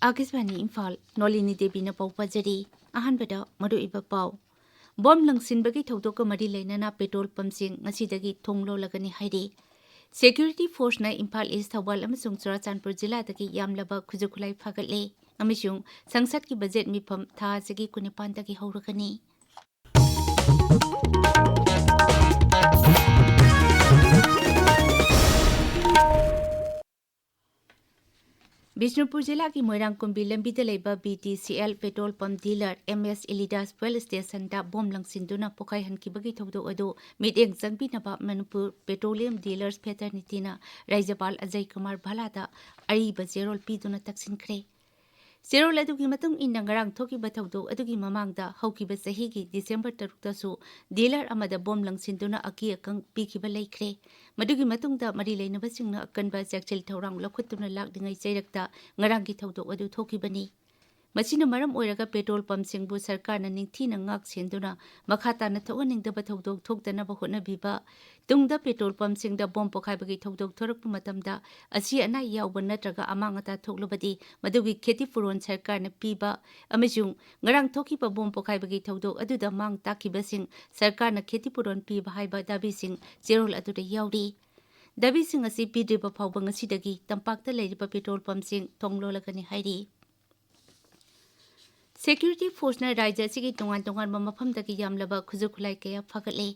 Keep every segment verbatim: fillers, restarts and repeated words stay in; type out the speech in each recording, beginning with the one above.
ꯑꯥꯀꯥꯁꯕꯥꯅꯤ ꯏꯝꯐꯥꯜ, ꯅꯣꯂꯤꯅꯤ ꯗꯦꯕꯤꯅ ꯄꯥꯎ ꯄꯥꯖꯔꯤ꯫ ꯑꯍꯥꯟꯕꯗ ꯃꯔꯨꯑꯣꯏꯕ ꯄꯥꯎ꯫ ꯕꯣꯝ ꯂꯪꯁꯤꯟꯕꯒꯤ ꯊꯧꯗꯣꯛꯀ ꯃꯔꯤ ꯂꯩꯅꯅ ꯄꯦꯇ꯭ꯔꯣꯜ ꯄꯝꯁꯤꯡ ꯉꯁꯤꯗꯒꯤ ꯊꯣꯡ ꯂꯣꯜꯂꯒꯅꯤ ꯍꯥꯏꯔꯤ꯫ ꯁꯦꯀ꯭ꯌꯨꯔꯤꯇꯤ ꯐꯣꯔꯁꯅ ꯏꯝꯐꯥꯜ ꯏꯁ, ꯊꯧꯕꯥꯜ ꯑꯃꯁꯨꯡ ꯆꯨꯔꯥꯆꯥꯟꯄꯨꯔ ꯖꯤꯂꯥꯗꯒꯤ ꯌꯥꯝꯂꯕ ꯈꯨꯠꯁꯨ ꯈꯨꯠꯂꯥꯏ ꯐꯥꯒꯠꯂꯦ ꯑꯃꯁꯨꯡ ꯁꯪꯁꯠꯀꯤ ꯕꯖꯦꯠ ꯃꯤꯐꯝ ꯊꯥ ꯑꯁꯤꯒꯤ ꯀꯨꯟꯅꯤꯄꯥꯟꯗꯒꯤ ꯍꯧꯔꯒꯅꯤ꯫ ꯕꯤꯁꯅꯨꯄꯨꯔ ꯖꯤꯂꯥꯒꯤ ꯃꯣꯏꯔꯥꯡ ꯀꯨꯝꯕꯤ ꯂꯝꯕꯤꯗ ꯂꯩꯕ B T C L petrol pump dealer M S Elidas fuel ꯁ꯭ꯇꯦꯁꯟꯗ ꯕꯣꯝ ꯂꯪꯁꯤꯟꯗꯨꯅ ꯄꯣꯈꯥꯏꯍꯟꯈꯤꯕꯒꯤ ꯊꯧꯗꯣꯛ ꯑꯗꯨ ꯃꯤꯠꯌꯦꯡ ꯆꯪꯕꯤꯅꯕ ꯃꯅꯤꯄꯨꯔ ꯄꯦꯇ꯭ꯔꯣꯂꯤꯌꯝ ꯗꯤꯂꯔꯁ ꯐꯦꯇꯔꯅꯤꯇꯤꯅ ꯔꯥꯖ꯭ꯌꯄꯥꯜ ꯑꯖꯌ ꯀꯨꯃꯥꯔ ꯚꯥꯂꯥꯗ ꯑꯏꯕ ꯆꯦꯔꯣꯜ ꯄꯤꯗꯨꯅ ꯇꯛꯁꯤꯟꯈ꯭ꯔꯦ꯫ ꯆꯦꯔꯣꯜ ꯑꯗꯨꯒꯤ ꯃꯇꯨꯡ ꯏꯟꯅ, ꯉꯔꯥꯡ ꯊꯣꯛꯈꯤꯕ ꯊꯧꯗꯣꯛ ꯑꯗꯨꯒꯤ ꯃꯃꯥꯡꯗ ꯍꯧꯈꯤꯕ ꯆꯍꯤꯒꯤ ꯗꯤꯁꯦꯝꯕꯔ ꯇꯔꯨꯛꯇꯁꯨ ꯗꯤꯂꯔ ꯑꯃꯗ ꯕꯣꯝ ꯂꯪꯁꯤꯟꯗꯨꯅ ꯑꯀꯤ ꯑꯈꯪ ꯄꯤꯈꯤꯕ ꯂꯩꯈ꯭ꯔꯦ꯫ ꯃꯗꯨꯒꯤ ꯃꯇꯨꯡꯗ ꯃꯔꯤ ꯂꯩꯅꯕꯁꯤꯡꯅ ꯑꯀꯟꯕ ꯆꯦꯛꯁꯤꯜ ꯊꯧꯔꯥꯡ ꯂꯧꯈꯠꯇꯨꯅ ꯂꯥꯛꯂꯤꯉꯩ ꯆꯩꯔꯛꯇ ꯉꯔꯥꯡꯒꯤ ꯊꯧꯗꯣꯛ ꯑꯗꯨ ꯊꯣꯛꯈꯤꯕꯅꯤ꯫ ꯃꯁꯤꯅ ꯃꯔꯝ ꯑꯣꯏꯔꯒ ꯄꯦꯇ꯭ꯔꯣꯜ ꯄꯝꯁꯤꯡꯕꯨ ꯁꯔꯀꯥꯔꯅ ꯅꯤꯡꯊꯤꯅ ꯉꯥꯛ ꯁꯦꯟꯗꯨꯅ ꯃꯈꯥ ꯇꯥꯅ ꯊꯣꯛꯍꯟꯅꯤꯡꯗꯕ ꯊꯧꯗꯣꯛ ꯊꯣꯛꯇꯅꯕ ꯍꯣꯠꯅꯕꯤꯕ, ꯇꯨꯡꯗ ꯄꯦꯇ꯭ꯔꯣꯜ ꯄꯝꯁꯤꯡꯗ ꯕꯣꯝ ꯄꯣꯈꯥꯏꯕꯒꯤ ꯊꯧꯗꯣꯛ ꯊꯣꯔꯛꯄ ꯃꯇꯝꯗ ꯑꯁꯤ ꯑꯅꯥ ꯌꯥꯎꯕ ꯅꯠꯇ꯭ꯔꯒ ꯑꯃꯥꯡ ꯑꯇꯥ ꯊꯣꯛꯂꯕꯗꯤ ꯃꯗꯨꯒꯤ ꯈꯦꯇꯤꯄꯨꯔꯣꯟ ꯁꯔꯀꯥꯔꯅ ꯄꯤꯕ ꯑꯃꯁꯨꯡ ꯉꯔꯥꯡ ꯊꯣꯛꯈꯤꯕ ꯕꯣꯝ ꯄꯣꯈꯥꯏꯕꯒꯤ ꯊꯧꯗꯣꯛ ꯑꯗꯨꯗ ꯃꯥꯡ ꯇꯥꯛꯈꯤꯕꯁꯤꯡ ꯁꯔꯀꯥꯔꯅ ꯈꯦꯇꯤꯄꯨꯔꯣꯟ ꯄꯤꯕ ꯍꯥꯏꯕ ꯗꯥꯕꯤꯁꯤꯡ ꯆꯦꯔꯣꯜ ꯑꯗꯨꯗ ꯌꯥꯎꯔꯤ꯫ ꯗꯥꯕꯤꯁꯤꯡ ꯑꯁꯤ ꯄꯤꯗ꯭ꯔꯤꯕ ꯐꯥꯎꯕ ꯉꯁꯤꯗꯒꯤ ꯇꯝꯄꯥꯛꯇ ꯂꯩꯔꯤꯕ ꯄꯦꯇ꯭ꯔꯣꯜ ꯄꯝꯁꯤꯡ ꯊꯣꯡ ꯂꯣꯜꯂꯒꯅꯤ ꯍꯥꯏꯔꯤ꯫ ꯁꯦꯀ꯭ꯌꯨꯔꯤꯇꯤ ꯐꯣꯔꯁꯅ ꯔꯥꯖ꯭ꯌ ꯑꯁꯤꯒꯤ ꯇꯣꯉꯥꯟ ꯇꯣꯉꯥꯟꯕ ꯃꯐꯝꯗꯒꯤ ꯌꯥꯝꯂꯕ ꯈꯨꯠꯁꯨ ꯈꯨꯠꯂꯥꯏ ꯀꯌꯥ ꯐꯥꯒꯠꯂꯦ꯫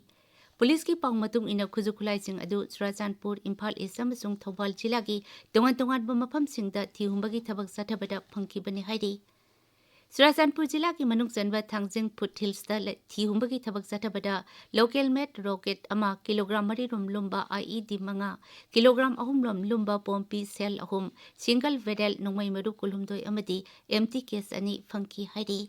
ꯄꯨꯂꯤꯁꯀꯤ ꯄꯥꯎ ꯃꯇꯨꯡ ꯏꯟꯅ, ꯈꯨꯠꯁꯨ ꯈꯨꯠꯂꯥꯏꯁꯤꯡ ꯑꯗꯨ ꯆꯨꯔꯥꯆꯥꯟꯄꯨꯔ, ꯏꯝꯐꯥꯜ ꯏꯁ ꯑꯃꯁꯨꯡ ꯊꯧꯕꯥꯜ ꯖꯤꯂꯥꯒꯤ ꯇꯣꯉꯥꯟ ꯇꯣꯉꯥꯟꯕ ꯃꯐꯝꯁꯤꯡꯗ ꯊꯤ ꯍꯨꯝꯕꯒꯤ ꯊꯕꯛ ꯆꯠꯊꯕꯗ ꯐꯪꯈꯤꯕꯅꯤ ꯍꯥꯏꯔꯤ꯫ ꯆꯨꯔꯥꯆꯥꯟꯄꯨꯔ ꯖꯤꯂꯥꯒꯤ ꯃꯅꯨꯡ ꯆꯟꯕ ꯊꯥꯡꯖꯤꯡ ꯐꯨꯠ ꯍꯤꯜꯁꯇ ꯂꯩ-, ꯊꯤ ꯍꯨꯝꯕꯒꯤ ꯊꯕꯛ ꯆꯠꯊꯕꯗ ꯂꯣꯀꯦꯜ ꯃꯦꯗ ꯔꯣꯀꯦꯠ ꯑꯃ, ꯀꯤꯂꯣꯒ꯭ꯔꯥꯝ ꯃꯔꯤ ꯔꯣꯝ ꯂꯨꯝꯕ ꯑꯥꯏ ꯏ ꯗꯤ ꯃꯉꯥ, ꯀꯤꯂꯣꯒ꯭ꯔꯥꯝ ꯑꯍꯨꯝ ꯔꯣꯝ ꯂꯨꯝꯕ ꯄꯣꯝꯄꯤ ꯁꯦꯜ ꯑꯍꯨꯝ, ꯁꯤꯡꯒꯜ ꯕꯦꯔꯦꯜ ꯅꯣꯡꯃꯩ ꯃꯔꯨ ꯀꯨꯟꯍꯨꯝꯗꯣꯏ ꯑꯃꯗꯤ ꯑꯦꯝꯇꯤ ꯀꯦꯁ ꯑꯅꯤ ꯐꯪꯈꯤ ꯍꯥꯏꯔꯤ꯫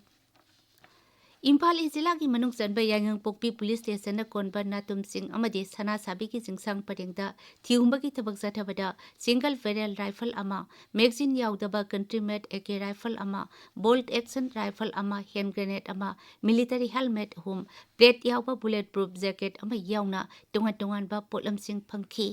ꯏꯝꯐꯥꯜ ꯏꯁ ꯖꯤꯂꯥꯒꯤ ꯃꯅꯨꯡ ꯆꯟꯕ ꯌꯥꯏꯉꯪꯄꯣꯛꯄꯤ ꯄꯨꯂꯤꯁ ꯁ꯭ꯇꯦꯁꯟꯅ ꯀꯣꯟꯕ ꯅꯥꯇꯨꯝꯁꯤꯡ ꯑꯃꯗꯤ ꯁꯅꯥ ꯁꯥꯕꯤꯒꯤ ꯆꯤꯡꯁꯥꯡ ꯄꯔꯦꯡꯗ ꯊꯤ ꯍꯨꯝꯕꯒꯤ ꯊꯕꯛ ꯆꯠꯊꯕꯗ ꯁꯤꯡꯒꯜ ꯕꯦꯔꯦꯜ ꯔꯥꯏꯐꯜ ꯑꯃ, ꯃꯦꯒꯖꯤꯟ ꯌꯥꯎꯗꯕ country made A K rifle ꯑꯃ, ꯕꯣꯜꯠ ꯑꯦꯛꯁꯟ ꯔꯥꯏꯐꯜ ꯑꯃ, ꯍꯦꯟ ꯒ꯭ꯔꯦꯅꯦꯗ ꯑꯃ, ꯃꯤꯂꯤꯇꯔꯤ ꯍꯦꯜꯃꯦꯠ ꯑꯍꯨꯝ, ꯄ꯭ꯂꯦꯠ ꯌꯥꯎꯕ ꯕꯨꯂꯦꯠ ꯄ꯭ꯔꯨꯐ ꯖꯦꯀꯦꯠ ꯑꯃ ꯌꯥꯎꯅ ꯇꯣꯉꯥꯟ ꯇꯣꯉꯥꯟꯕ ꯄꯣꯠꯂꯝꯁꯤꯡ ꯐꯪꯈꯤ꯫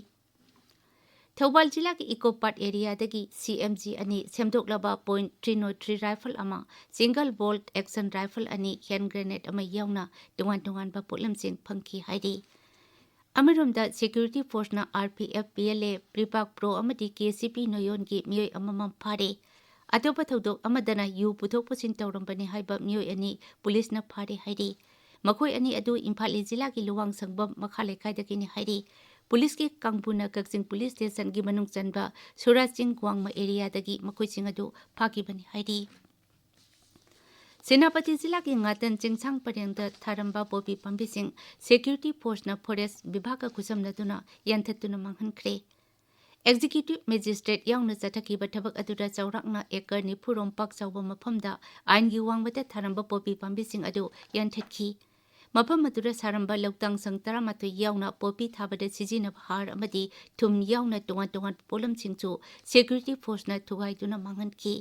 ꯊꯧꯕꯥꯜ ꯖꯤꯂꯥꯒꯤ ꯏꯀꯣ ꯄꯥꯔꯛ ꯑꯦꯔꯤꯌꯥꯗꯒꯤ ꯁꯤ ꯑꯦꯝ ꯖꯤ ꯑꯅꯤ, ꯁꯦꯝꯗꯣꯛꯂꯕ point three not three rifle ꯑꯃ, ꯁꯤꯡꯒꯜ ꯕꯣꯜꯠ ꯑꯦꯛꯁꯟ ꯔꯥꯏꯐꯜ ꯑꯅꯤ, ꯍꯦꯟ ꯒ꯭ꯔꯦꯅꯦꯗ ꯑꯃ ꯌꯥꯎꯅ ꯇꯣꯉꯥꯟ ꯇꯣꯉꯥꯟꯕ ꯄꯣꯠꯂꯝꯁꯤꯡ ꯐꯪꯈꯤ ꯍꯥꯏꯔꯤ꯫ ꯑꯃꯔꯣꯝꯗ, ꯁꯦꯀ꯭ꯌꯨꯔꯤꯇꯤ ꯐꯣꯔꯁꯅ R P F, P L A, Prepak pro ꯑꯃꯗꯤ ꯀꯦ ꯁꯤ ꯄꯤ ꯅꯣꯌꯣꯟꯒꯤ ꯃꯤꯑꯣꯏ ꯑꯃꯃꯝ ꯐꯥꯔꯦ꯫ ꯑꯇꯣꯞꯄ ꯊꯧꯗꯣꯛ ꯑꯃꯗꯅ ꯌꯨ ꯄꯨꯊꯣꯛ ꯄꯨꯁꯤꯟ ꯇꯧꯔꯝꯕꯅꯤ ꯍꯥꯏꯕ ꯃꯤꯑꯣꯏ ꯑꯅꯤ ꯄꯨꯂꯤꯁꯅ ꯐꯥꯔꯦ ꯍꯥꯏꯔꯤ꯫ ꯃꯈꯣꯏ ꯑꯅꯤ ꯑꯗꯨ ꯏꯝꯐꯥꯜ ꯏꯁ ꯖꯤꯂꯥꯒꯤ ꯂꯨꯋꯥꯡꯁꯪꯕꯝ ꯃꯈꯥ ꯂꯩꯀꯥꯏꯗꯒꯤꯅꯤ ꯍꯥꯏꯔꯤ꯫ ꯄꯨꯂꯤꯁꯀꯤ ꯀꯥꯡꯕꯨꯅ ꯀꯛꯆꯤꯡ ꯄꯨꯂꯤꯁ ꯁ꯭ꯇꯦꯁꯟꯒꯤ ꯃꯅꯨꯡ ꯆꯟꯕ ꯁꯨꯔꯥꯖ ꯆꯤꯡ ꯋꯥꯡꯃ ꯑꯦꯔꯤꯌꯥꯗꯒꯤ ꯃꯈꯣꯏꯁꯤꯡ ꯑꯗꯨ ꯐꯥꯈꯤꯕꯅꯤ ꯍꯥꯏꯔꯤ꯫ ꯁꯦꯅꯥꯄꯇꯤ ꯖꯤꯂꯥꯒꯤ ꯉꯥꯇꯟ ꯆꯤꯡꯁꯥꯡ ꯄꯔꯦꯡꯗ ꯊꯥꯔꯝꯕ ꯄꯣꯄꯤ ꯄꯥꯝꯕꯤꯁꯤꯡ ꯁꯦꯀ꯭ꯌꯨꯔꯤꯇꯤ ꯐꯣꯔꯁꯅ ꯐꯣꯔꯦꯁ ꯕꯤꯚꯥꯒ ꯈꯨꯠꯁꯝꯅꯗꯨꯅ ꯌꯥꯟꯊꯠꯇꯨꯅ ꯃꯥꯡꯍꯟꯈ꯭ꯔꯦ꯫ ꯑꯦꯛꯖꯤꯀ꯭ꯌꯨꯇꯤꯚ ꯃꯦꯖꯤꯁꯇ꯭ꯔꯦꯠ ꯌꯥꯎꯅ ꯆꯠꯊꯈꯤꯕ ꯊꯕꯛ ꯑꯗꯨꯗ ꯆꯥꯎꯔꯥꯛꯅ ꯑꯦꯀꯔ ꯅꯤꯐꯨ ꯔꯣꯝ ꯄꯥꯛ ꯆꯥꯎꯕ ꯃꯐꯝꯗ ꯑꯥꯏꯟꯒꯤ ꯋꯥꯡꯃꯗ ꯊꯥꯔꯝꯕ ꯄꯣꯄꯤ ꯄꯥꯝꯕꯤꯁꯤꯡ ꯑꯗꯨ ꯌꯥꯟꯊꯠꯈꯤ꯫ ꯃꯐꯝ ꯑꯗꯨꯗ ꯁꯥꯔꯝꯕ ꯂꯧꯇꯥꯡ ꯁꯪ ꯇꯔꯥꯃꯥꯊꯣꯏ ꯌꯥꯎꯅ ꯄꯣꯄꯤ ꯊꯥꯕꯗ ꯁꯤꯖꯤꯟꯅꯕ ꯍꯥꯔ ꯑꯃꯗꯤ ꯊꯨꯝ ꯌꯥꯎꯅ ꯇꯣꯉꯥꯟ ꯇꯣꯉꯥꯟꯕ ꯄꯣꯠꯂꯝꯁꯤꯡꯁꯨ security ꯐꯣꯔꯁꯅ ꯊꯨꯒꯥꯏꯗꯨꯅ ꯃꯥꯡꯍꯟꯈꯤ꯫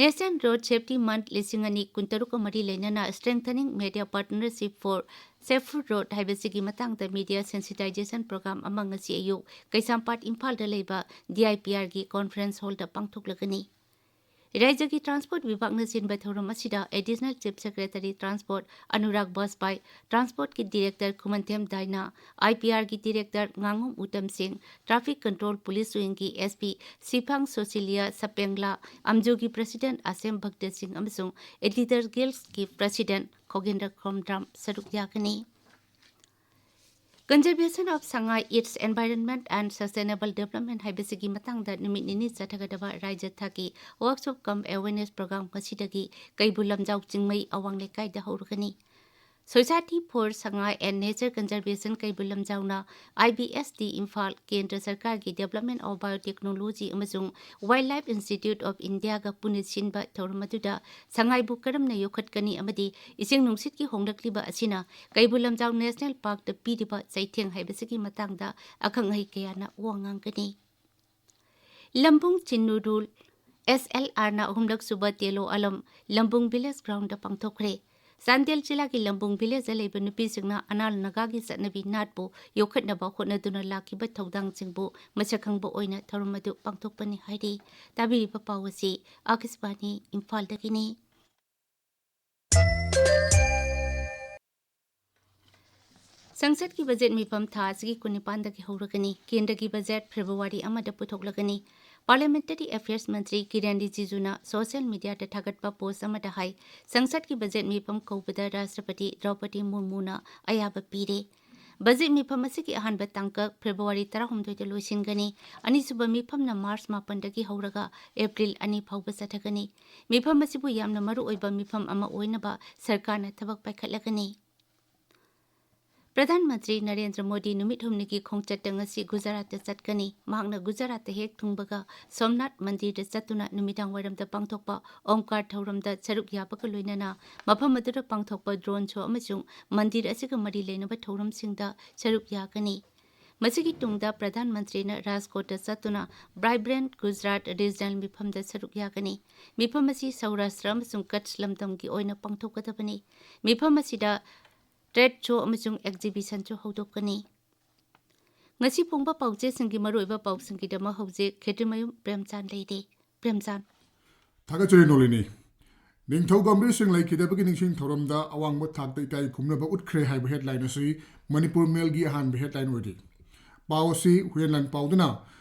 National Road Safety Month ꯂꯤꯁꯤꯡ ꯑꯅꯤ ꯀꯨꯟꯇꯔꯨꯛꯀ ꯃꯔꯤ ꯂꯩꯅꯅ Strengthening Media Partnership for Safer Road ꯍꯥꯏꯕꯁꯤꯒꯤ ꯃꯇꯥꯡꯗ ꯃꯤꯗꯤꯌꯥ ꯁꯦꯟꯁꯤꯇꯥꯏꯖꯦꯁꯟ ꯄ꯭ꯔꯣꯒ꯭ꯔꯥꯝ ꯑꯃ ꯉꯁꯤ ꯑꯌꯨꯛ ꯀꯩꯁꯥꯝꯄꯥꯠ ꯏꯝꯐꯥꯜꯗ ꯂꯩꯕ ꯗꯤ ꯑꯥꯏ ꯄꯤ ꯑꯥꯔꯒꯤ ꯀꯣꯟꯐꯔꯦꯟꯁ ꯍꯣꯜꯗ ꯄꯥꯡꯊꯣꯛꯂꯒꯅꯤ꯫ ꯔꯥꯖ꯭ꯌꯒꯤ ꯇ꯭ꯔꯥꯟꯁꯄꯣꯔꯠ ꯕꯤꯚꯥꯒꯅ ꯁꯤꯟꯕ ꯊꯧꯔꯝ ꯑꯁꯤꯗ additional chief secretary transport Anurag Bajpai, ꯇ꯭ꯔꯥꯟꯁꯄꯣꯔꯠꯀꯤ director Khumanthem Daina, I P ꯑꯥꯔꯒꯤ ꯗꯤꯔꯦꯛꯇꯔ ꯉꯥꯉꯣꯝ Uttam Singh, traffic control police ꯋꯤꯡꯒꯤ ꯑꯦꯁ ꯄꯤ ꯁꯤꯐꯥꯡ ꯁꯣꯁꯤꯂꯤꯌꯥ ꯁꯄꯦꯡꯂꯥ, ꯑꯝꯖꯨꯒꯤ ꯄ꯭ꯔꯁꯤꯗꯦꯟꯠ ꯑꯁꯦꯝ ꯚꯛꯇ ꯁꯤꯡ ꯑꯃꯁꯨꯡ ꯑꯦꯗꯤꯇꯔ ꯒꯤꯜꯗꯀꯤ ꯄ꯭ꯔꯁꯤꯗꯦꯟꯠ ꯈꯣꯒꯦꯟꯗ꯭ꯔ ꯈꯣꯝꯗ꯭ꯔꯥꯝ ꯁꯔꯨꯛ ꯌꯥꯒꯅꯤ꯫ Conservation of Sangai, Its Environment and Sustainable Development ꯍꯥꯏꯕꯁꯤꯒꯤ ꯃꯇꯥꯡꯗ ꯅꯨꯃꯤꯠ ꯅꯤꯅꯤ ꯆꯠꯊꯒꯗꯕ ꯔꯥꯖ꯭ꯌ ꯊꯥꯛꯀꯤ workshop cum awareness program ꯉꯁꯤꯗꯒꯤ ꯀꯩꯕꯨꯜ ꯂꯝꯖꯥꯎ ꯆꯤꯡꯃꯩ ꯑꯋꯥꯡ ꯂꯩꯀꯥꯏꯗ ꯍꯧꯔꯒꯅꯤ꯫ Society for Sangai and Nature Conservation Keibul ꯂꯝꯖꯥꯎꯅ I B S T Imphal, ꯀꯦꯟꯗ꯭ꯔ ꯁꯔꯀꯥꯔꯒꯤ Development of Biotechnology ꯑꯃꯁꯨꯡ Wildlife Institute of Indiaꯒ ꯄꯨꯟꯅ ꯁꯤꯟꯕ ꯊꯧꯔꯝ ꯑꯗꯨꯗ ꯁꯉꯥꯏꯕꯨ ꯀꯔꯝꯅ ꯌꯣꯛꯈꯠꯀꯅꯤ ꯑꯃꯗꯤ ꯏꯁꯤꯡ ꯅꯨꯡꯁꯤꯠꯀꯤ ꯍꯣꯡꯂꯛꯂꯤꯕ ꯑꯁꯤꯅ ꯀꯩꯕꯨꯜ ꯂꯝꯖꯥꯎ ꯅꯦꯁꯅꯦꯜ ꯄꯥꯔꯛꯇ ꯄꯤꯔꯤꯕ ꯆꯩꯊꯦꯡ ꯍꯥꯏꯕꯁꯤꯒꯤ ꯃꯇꯥꯡꯗ ꯑꯈꯪ ꯑꯍꯩ ꯀꯌꯥꯅ ꯋꯥ ꯉꯥꯡꯒꯅꯤ꯫ ꯂꯝꯕꯨꯡ ꯆꯤꯟꯅꯨ ꯔꯨꯜ ꯑꯦꯁ ꯑꯦꯜ ꯑꯥꯔꯅ ꯑꯍꯨꯝꯂꯛ ꯁꯨꯕ ꯇꯦꯂꯣ ꯑꯂꯝ ꯂꯝꯕꯨꯡ ꯚꯤꯂꯦꯖ ꯒ꯭ꯔꯥꯎꯟꯗ ꯄꯥꯡꯊꯣꯛꯈ꯭ꯔꯦ꯫ ꯆꯥꯟꯗꯦꯜ ꯖꯤꯂꯥꯒꯤ ꯂꯝꯕꯨꯡ ꯚꯤꯂꯦꯖꯇ ꯂꯩꯕ ꯅꯨꯄꯤꯁꯤꯡꯅ ꯑꯅꯥꯜ ꯅꯥꯒꯥꯒꯤ ꯆꯠꯅꯕꯤ ꯅꯥꯠꯄꯨ ꯌꯣꯛꯈꯠꯅꯕ ꯍꯣꯠꯅꯗꯨꯅ ꯂꯥꯛꯈꯤꯕ ꯊꯧꯗꯥꯡꯁꯤꯡꯕꯨ ꯃꯁꯛ ꯈꯪꯕ ꯑꯣꯏꯅ ꯊꯧꯔꯝ ꯑꯗꯨ ꯄꯥꯡꯊꯣꯛꯄꯅꯤ ꯍꯥꯏꯔꯤ꯫ ꯇꯥꯕꯤꯔꯤꯕ ꯄꯥꯎ ꯑꯁꯤ ꯑꯥꯀꯥꯁꯕꯥꯅꯤ ꯏꯝꯐꯥꯜꯗꯒꯤꯅꯤ꯫ ꯁꯪꯁꯠꯀꯤ ꯕꯖꯦꯠ ꯃꯤꯐꯝ ꯊꯥ ꯑꯁꯤꯒꯤ ꯀꯨꯟꯅꯤꯄꯥꯟꯗꯒꯤ ꯍꯧꯔꯒꯅꯤ꯫ ꯀꯦꯟꯗ꯭ꯔꯒꯤ ꯕꯖꯦꯠ ꯐꯦꯕ꯭ꯔꯨꯋꯥꯔꯤ ꯑꯃꯗ ꯄꯨꯊꯣꯛꯂꯒꯅꯤ꯫ ꯄꯥꯔꯂꯤꯌꯥꯃꯦꯟꯇꯔꯤ ꯑꯦꯐꯤꯌꯔꯁ ꯃꯟꯇ꯭ꯔꯤ ꯀꯤꯔꯦꯟ ꯔꯤꯖꯤꯖꯨꯅ ꯁꯣꯁꯤꯌꯦꯜ ꯃꯤꯗꯤꯌꯥꯗ ꯊꯥꯒꯠꯄ ꯄꯣꯁ ꯑꯃꯗ ꯍꯥꯏ, ꯁꯪꯁꯠꯀꯤ ꯕꯖꯦꯠ ꯃꯤꯐꯝ ꯀꯧꯕꯗ ꯔꯥꯁꯇ꯭ꯔꯄꯇꯤ ꯗ꯭ꯔꯧꯄꯗꯤ ꯃꯨꯔꯃꯨꯅ ꯑꯌꯥꯕ ꯄꯤꯔꯦ꯫ ꯕꯖꯦꯠ ꯃꯤꯐꯝ ꯑꯁꯤꯒꯤ ꯑꯍꯥꯟꯕ ꯇꯥꯡꯀꯛ ꯐꯦꯕ꯭ꯔꯨꯋꯥꯔꯤ ꯇꯔꯥꯍꯨꯝꯗꯣꯏꯗ ꯂꯣꯏꯁꯤꯟꯒꯅꯤ꯫ ꯑꯅꯤꯁꯨꯕ ꯃꯤꯐꯝꯅ ꯃꯥꯔꯆ ꯃꯥꯄꯟꯗꯒꯤ ꯍꯧꯔꯒ ꯑꯦꯄ꯭ꯔꯤꯜ ꯑꯅꯤ ꯐꯥꯎꯕ ꯆꯠꯊꯒꯅꯤ꯫ ꯃꯤꯐꯝ ꯑꯁꯤꯕꯨ ꯌꯥꯝꯅ ꯃꯔꯨꯑꯣꯏꯕ ꯃꯤꯐꯝ ꯑꯃ ꯑꯣꯏꯅꯕ ꯁꯔꯀꯥꯔꯅ ꯊꯕꯛ ꯄꯥꯏꯈꯠꯂꯒꯅꯤ꯫ ꯄ꯭ꯔꯙꯥꯟ ꯃꯟꯇ꯭ꯔꯤ ꯅꯔꯦꯟꯗ꯭ꯔ ꯃꯣꯗꯤ ꯅꯨꯃꯤꯠ ꯍꯨꯝꯅꯤꯒꯤ ꯈꯣꯡꯆꯠꯇ ꯉꯁꯤ ꯒꯨꯖꯔꯥꯠꯇ ꯆꯠꯀꯅꯤ꯫ ꯃꯍꯥꯛꯅ ꯒꯨꯖꯔꯥꯠꯇ ꯍꯦꯛ ꯊꯨꯡꯕꯒ ꯁꯣꯝꯅꯥꯊ ꯃꯟꯗꯤꯔꯗ ꯆꯠꯇꯨꯅ ꯅꯨꯃꯤꯗꯥꯡ ꯋꯥꯏꯔꯝꯗ ꯄꯥꯡꯊꯣꯛꯄ ꯑꯣꯝꯀꯥꯔ ꯊꯧꯔꯝꯗ ꯁꯔꯨꯛ ꯌꯥꯕꯒ ꯂꯣꯏꯅꯅ ꯃꯐꯝ ꯑꯗꯨꯗ ꯄꯥꯡꯊꯣꯛꯄ ꯗ꯭ꯔꯣꯟ ꯁꯣ ꯑꯃꯁꯨꯡ ꯃꯟꯗꯤꯔ ꯑꯁꯤꯒ ꯃꯔꯤ ꯂꯩꯅꯕ ꯊꯧꯔꯝꯁꯤꯡꯗ ꯁꯔꯨꯛ ꯌꯥꯒꯅꯤ꯫ ꯃꯁꯤꯒꯤ ꯇꯨꯡꯗ ꯄ꯭ꯔꯙꯥꯟ ꯃꯟꯇ꯭ꯔꯤꯅ ꯔꯥꯖꯀꯣꯠꯇ ꯆꯠꯇꯨꯅ ꯕ꯭ꯔꯥꯏꯕ꯭ꯔꯦꯟꯠ ꯒꯨꯖꯔꯥꯠ ꯔꯤꯖꯅꯦꯜ ꯃꯤꯐꯝꯗ ꯁꯔꯨꯛ ꯌꯥꯒꯅꯤ꯫ ꯃꯤꯐꯝ ꯑꯁꯤ ꯁꯧꯔꯥꯁꯇ꯭ꯔ ꯑꯃꯁꯨꯡ ꯀꯠꯆ ꯂꯝꯗꯝꯒꯤ ꯑꯣꯏꯅ ꯄꯥꯡꯊꯣꯛꯀꯗꯕꯅꯤ꯫ ꯃꯤꯐꯝ ꯑꯁꯤꯗ ꯇ꯭ꯔꯦꯗ ꯁꯣ ꯑꯃꯁꯨꯡ ꯑꯦꯛꯖꯤꯕꯤꯁꯟꯁꯨ ꯍꯧꯗꯣꯛꯀꯅꯤ꯫ ꯉꯁꯤ ꯐꯣꯡꯕ ꯄꯥꯎꯆꯦꯁꯤꯡꯒꯤ ꯃꯔꯨꯑꯣꯏꯕ ꯄꯥꯎꯁꯤꯡꯒꯤꯗꯃꯛ ꯍꯧꯖꯤꯛ ꯈꯦꯇ꯭ꯔꯤꯃꯌꯨꯝ ꯄ꯭ꯔꯦꯝꯆꯥꯟ ꯂꯩꯔꯦ꯫ ꯄ꯭ꯔꯦꯝꯆꯥꯟ꯫ ꯊꯥꯒꯠꯆꯔꯤ ꯅꯣꯂꯤꯅꯤ꯫ ꯅꯤꯡꯊꯧ ꯒꯝꯚꯤꯔ ꯁꯤꯡ ꯂꯩꯈꯤꯗꯕꯒꯤ ꯅꯤꯡꯁꯤꯡ ꯊꯧꯔꯝꯗ ꯑꯋꯥꯡꯕ ꯊꯥꯛꯇ ꯏꯀꯥꯏ ꯈꯨꯝꯅꯕ ꯎꯠꯈ꯭ꯔꯦ ꯍꯥꯏꯕ ꯍꯦꯗꯂꯥꯏꯟ ꯑꯁꯤ ꯃꯅꯤꯄꯨꯔ ꯃꯦꯜꯒꯤ ꯑꯍꯥꯟꯕ ꯍꯦꯗꯂꯥꯏꯟ ꯑꯣꯏꯔꯤ꯫ ꯄꯥꯎ ꯑꯁꯤ ꯍꯨꯏꯌꯦꯟ ꯂꯥꯟꯄꯥꯎꯗꯨꯅ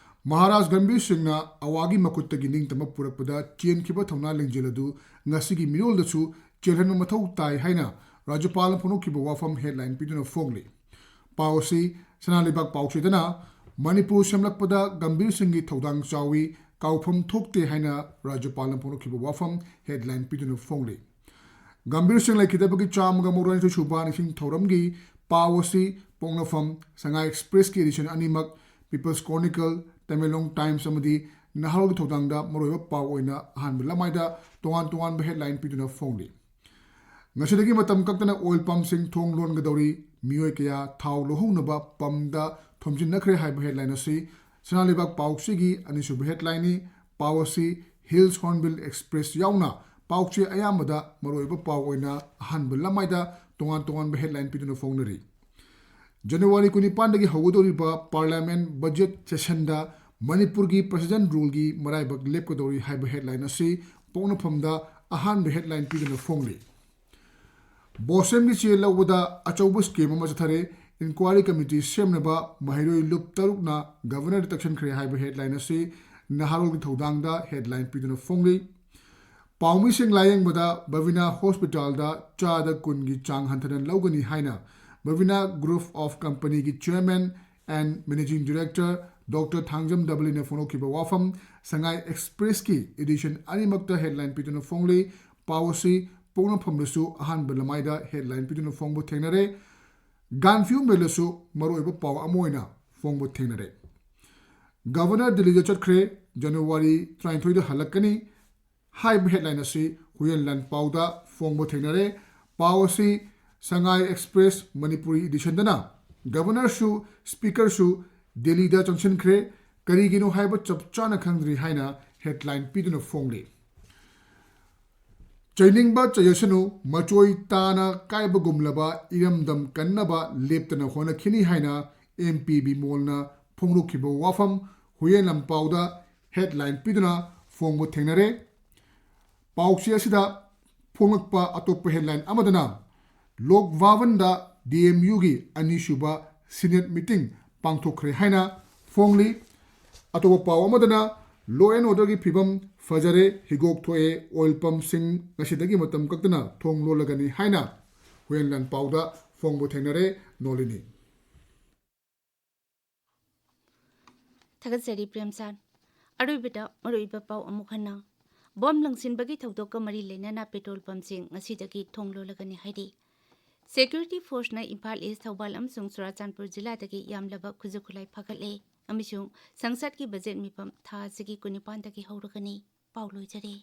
ꯃꯍꯥꯔꯥꯖ ꯒꯝꯚꯤꯔ ꯁꯤꯡꯅ ꯑꯋꯥꯒꯤ ꯃꯈꯨꯠꯇꯒꯤ ꯅꯤꯡꯇꯝꯕ ꯄꯨꯔꯛꯄꯗ ꯆꯦꯟꯈꯤꯕ ꯊꯧꯅꯥ ꯂꯤꯡꯖꯦꯜ ꯑꯗꯨ ꯉꯁꯤꯒꯤ ꯃꯤꯔꯣꯜꯗꯁꯨ ꯆꯦꯜꯍꯟꯕ ꯃꯊꯧ ꯇꯥꯏ ꯍꯥꯏꯅ ꯔꯥꯖ꯭ꯌꯄꯥꯜꯅ ꯐꯣꯡꯗꯣꯛꯈꯤꯕ ꯋꯥꯐꯝ ꯍꯦꯗꯂꯥꯏꯟ ꯄꯤꯗꯨꯅ ꯐꯣꯡꯂꯤ꯫ ꯄꯥꯎ ꯑꯁꯤ ꯁꯅꯥ ꯂꯩꯕꯥꯛ ꯄꯥꯎꯆꯦꯗꯅ ꯃꯅꯤꯄꯨꯔ ꯁꯦꯝꯂꯛꯄꯗ ꯒꯝꯚꯤꯔ ꯁꯤꯡꯒꯤ ꯊꯧꯗꯥꯡ ꯆꯥꯎꯏ, ꯀꯥꯎꯐꯝ ꯊꯣꯛꯇꯦ ꯍꯥꯏꯅ ꯔꯥꯖ꯭ꯌꯄꯥꯜꯅ ꯐꯣꯡꯗꯣꯛꯈꯤꯕ ꯋꯥꯐꯝ ꯍꯦꯗꯂꯥꯏꯟ ꯄꯤꯗꯨꯅ ꯐꯣꯡꯂꯤ꯫ ꯒꯝꯚꯤꯔ ꯁꯤꯡ ꯂꯩꯈꯤꯗꯕꯒꯤ ꯆꯥꯝꯃꯒ ꯃꯧꯗ꯭ꯔꯥꯅꯤꯊꯣꯏ ꯁꯨꯕ ꯅꯤꯡꯁꯤꯡ ꯊꯧꯔꯝꯒꯤ ꯄꯥꯎ ꯑꯁꯤ ꯄꯣꯛꯅꯐꯝ, ꯁꯉꯥꯏ ꯑꯦꯛꯁꯄ꯭ꯔꯦꯁꯀꯤ ꯑꯦꯗꯤꯁꯟ ꯑꯅꯤꯃꯛ, ꯄꯤꯄꯜꯁ ꯀ꯭ꯔꯣꯅꯤꯀꯜ, ꯇꯃꯦꯡꯂꯣꯡ ꯇꯥꯏꯝꯁ ꯑꯃꯗꯤ ꯅꯍꯥꯔꯣꯜꯒꯤ ꯊꯧꯗꯥꯡꯗ ꯃꯔꯨꯑꯣꯏꯕ ꯄꯥꯎ ꯑꯣꯏꯅ ꯑꯍꯥꯟꯕ ꯂꯃꯥꯏꯗ ꯇꯣꯉꯥꯟ ꯇꯣꯉꯥꯟꯕ ꯍꯦꯗꯂꯥꯏꯟ ꯄꯤꯗꯨꯅ ꯐꯣꯡꯂꯤ꯫ ꯉꯁꯤꯗꯒꯤ ꯃꯇꯝ ꯀꯛꯇꯅ ꯑꯣꯏꯜ ꯄꯝꯁꯤꯡ ꯊꯣꯡ ꯂꯣꯟꯒꯗꯧꯔꯤ꯫ ꯃꯤꯑꯣꯏ ꯀꯌꯥ ꯊꯥꯎ ꯂꯧꯍꯧꯅꯕ ꯄꯝꯗ ꯊꯣꯝꯖꯤꯟꯅꯈ꯭ꯔꯦ ꯍꯥꯏꯕ ꯍꯦꯗꯂꯥꯏꯟ ꯑꯁꯤ ꯁꯅꯥ ꯂꯩꯕꯥꯛ ꯄꯥꯎꯆꯦꯒꯤ ꯑꯅꯤꯁꯨꯕ ꯍꯦꯗꯂꯥꯏꯟꯅꯤ꯫ ꯄꯥꯎ ꯑꯁꯤ ꯍꯤꯜꯁ ꯍꯣꯔꯟꯕꯤꯜ ꯑꯦꯛꯁꯄ꯭ꯔꯦꯁ ꯌꯥꯎꯅ ꯄꯥꯎꯆꯦ ꯑꯌꯥꯝꯕꯗ ꯃꯔꯨꯑꯣꯏꯕ ꯄꯥꯎ ꯑꯣꯏꯅ ꯑꯍꯥꯟꯕ ꯂꯃꯥꯏꯗ ꯇꯣꯉꯥꯟ ꯇꯣꯉꯥꯟꯕ headline ꯄꯤꯗꯨꯅ ꯐꯣꯡꯅꯔꯤ꯫ ꯖꯅꯋꯥꯔꯤ ꯀꯨꯟꯅꯤꯄꯥꯟꯗꯒꯤ ꯍꯧꯒꯗꯧꯔꯤꯕ Parliament budget sessionꯗ ꯃꯅꯤꯄꯨꯔꯒꯤ President ruleꯒꯤ ꯃꯔꯥꯏꯕꯛ ꯂꯦꯞꯀꯗꯧꯔꯤ ꯍꯥꯏꯕ headline ꯑꯁꯤ ꯄꯣꯛꯅꯐꯝꯗ ꯑꯍꯥꯟꯕ headline ꯄꯤꯗꯨꯅ ꯐꯣꯡꯂꯤ꯫ ꯕꯣꯁꯦꯝꯒꯤ ꯆꯦ ꯂꯧꯕꯗ ꯑꯆꯧꯕ scam ꯑꯃ ꯆꯠꯊꯔꯦ, inquiry committee ꯁꯦꯝꯅꯕ ꯃꯍꯩꯔꯣꯏ ꯂꯨꯞ ꯇꯔꯨꯛꯅ Governorꯗ ꯇꯛꯁꯤꯟꯈ꯭ꯔꯦ ꯍꯥꯏꯕ headline ꯑꯁꯤ ꯅꯍꯥꯔꯣꯜꯒꯤ ꯊꯧꯗꯥꯡꯗ headline ꯄꯤꯗꯨꯅ ꯐꯣꯡꯂꯤ꯫ ꯄꯥꯎꯃꯤꯁꯤꯡ ꯂꯥꯌꯦꯡꯕꯗ ꯕꯕꯤꯅꯥ ꯍꯣꯁꯄꯤꯇꯥꯜꯗ ꯆꯥꯗ ꯀꯨꯟꯒꯤ ꯆꯥꯡ ꯍꯟꯊꯅ ꯂꯧꯒꯅꯤ ꯍꯥꯏꯅ ꯕꯕꯤꯅꯥ Group of Companyꯒꯤ Chairman and Managing Director Doctor Thangjam ꯗꯕꯂꯤꯅ ꯐꯣꯡꯗꯣꯛꯈꯤꯕ ꯋꯥꯐꯝ ꯁꯉꯥꯏ Expressꯀꯤ edition ꯑꯅꯤꯃꯛꯇ headline ꯄꯤꯗꯨꯅ ꯐꯣꯡꯂꯤ꯫ ꯄꯥꯎ ꯑꯁꯤ ꯄꯣꯛꯅꯐꯝꯗꯁꯨ ꯑꯍꯥꯟꯕ ꯂꯃꯥꯏꯗ headline ꯄꯤꯗꯨꯅ ꯐꯣꯡꯕ ꯊꯦꯡꯅꯔꯦ꯫ ꯒꯥꯟꯐꯤꯌꯨ ꯃꯦꯜꯗꯁꯨ ꯃꯔꯨꯑꯣꯏꯕ ꯄꯥꯎ ꯑꯃ ꯑꯣꯏꯅ ꯐꯣꯡꯕ ꯊꯦꯡꯅꯔꯦ꯫ Governor ꯗꯤꯜꯂꯤꯗ ꯆꯠꯈ꯭ꯔꯦ, ꯖꯅꯋꯥꯔꯤ ꯇꯔꯥꯅꯤꯊꯣꯏꯗ ꯍꯜꯂꯛꯀꯅꯤ ꯍꯥꯏꯕ headline ꯑꯁꯤ ꯍꯨꯌꯦꯟ ꯂꯥꯟꯄꯥꯎꯗ ꯐꯣꯡꯕ ꯊꯦꯡꯅꯔꯦ꯫ ꯄꯥꯎ ꯑꯁꯤ ꯁꯉꯥꯏ Express ꯃꯅꯤꯄꯨꯔꯤ editionꯗꯅ Governorꯁꯨ Speakerꯁꯨ ꯗꯤꯜꯂꯤꯗ ꯆꯪꯁꯤꯟꯈ꯭ꯔꯦ, ꯀꯔꯤꯒꯤꯅꯣ ꯍꯥꯏꯕ ꯆꯞ ꯆꯥꯅ ꯈꯪꯗ꯭ꯔꯤ ꯍꯥꯏꯅ headline ꯄꯤꯗꯨꯅ ꯐꯣꯡꯂꯤ꯫ ꯆꯩꯅꯤꯡꯕ ꯆꯩꯖꯁꯅꯨ, ꯃꯆꯣꯏ ꯇꯥꯅ ꯀꯥꯏꯕꯒꯨꯝꯂꯕ ꯏꯔꯝꯗꯝ ꯀꯟꯅꯕ ꯂꯦꯞꯇꯅ ꯍꯣꯠꯅꯈꯤꯅꯤ ꯍꯥꯏꯅ MP ꯕꯤꯃꯣꯜꯅ ꯐꯣꯡꯗꯣꯛꯈꯤꯕ ꯋꯥꯐꯝ ꯍꯨꯌꯦꯟ ꯂꯥꯟꯄꯥꯎꯗ headline ꯄꯤꯗꯨꯅ ꯐꯣꯡꯕ ꯊꯦꯡꯅꯔꯦ꯫ ꯄꯥꯎꯆꯦ ꯑꯁꯤꯗ ꯐꯣꯡꯂꯛꯄ ꯑꯇꯣꯞꯄ headline ꯑꯃꯗꯅ ꯂꯣꯛ ꯚꯕꯟꯗ DMUꯒꯤ ꯑꯅꯤꯁꯨꯕ Senate meeting ꯄꯥꯡꯊꯣꯛꯈ꯭ꯔꯦ ꯍꯥꯏꯅ ꯐꯣꯡꯂꯤ꯫ ꯑꯇꯣꯞꯄ ꯄꯥꯎ ꯑꯃꯗꯅ law and orderꯒꯤ ꯐꯤꯕꯝ ꯐꯖꯔꯦ, ꯍꯤꯒꯣꯛ ꯊꯣꯛꯑꯦ, oil pumpꯁꯤꯡ ꯉꯁꯤꯗꯒꯤ ꯃꯇꯝ ꯀꯛꯇꯅ ꯊꯣꯡ ꯂꯣꯜꯂꯒꯅꯤ ꯍꯥꯏꯅ ꯍꯨꯌꯦꯟ ꯂꯥꯟꯄꯥꯎꯗ ꯐꯣꯡꯕ ꯊꯦꯡꯅꯔꯦ꯫ ꯅꯣꯂꯤꯅꯤ꯫ ꯊꯥꯒꯠꯆꯔꯤ ꯄ꯭ꯔꯦꯝꯆꯥꯟ꯫ ꯑꯔꯣꯏꯕꯗ ꯃꯔꯨꯑꯣꯏꯕ ꯄꯥꯎ ꯑꯃꯨꯛ ꯍꯟꯅ꯫ ꯕꯣꯝ ꯂꯪꯁꯤꯟꯕꯒꯤ ꯊꯧꯗꯣꯛꯀ ꯃꯔꯤ ꯂꯩꯅꯅ petrol pumpꯁꯤꯡ ꯉꯁꯤꯗꯒꯤ ꯊꯣꯡ ꯂꯣꯜꯂꯒꯅꯤ ꯍꯥꯏꯔꯤ꯫ Security forceꯅ ꯏꯝꯐꯥꯜ ꯏꯁ, ꯊꯧꯕꯥꯜ ꯑꯃꯁꯨꯡ ꯆꯨꯔꯥꯆꯥꯟꯄꯨꯔ ꯖꯤꯂꯥꯗꯒꯤ ꯌꯥꯝꯂꯕ ꯈꯨꯠꯁꯨ ꯈꯨꯠꯂꯥꯏ ꯐꯥꯒꯠꯂꯦ ꯑꯃꯁꯨꯡ ꯁꯪꯁꯠꯀꯤ ꯕꯖꯦꯠ ꯃꯤꯐꯝ ꯊꯥ ꯑꯁꯤꯒꯤ ꯀꯨꯟꯅꯤꯄꯥꯟꯗꯒꯤ ꯍꯧꯔꯒꯅꯤ꯫ ꯄꯥꯎ ꯂꯣꯏꯖꯔꯦ꯫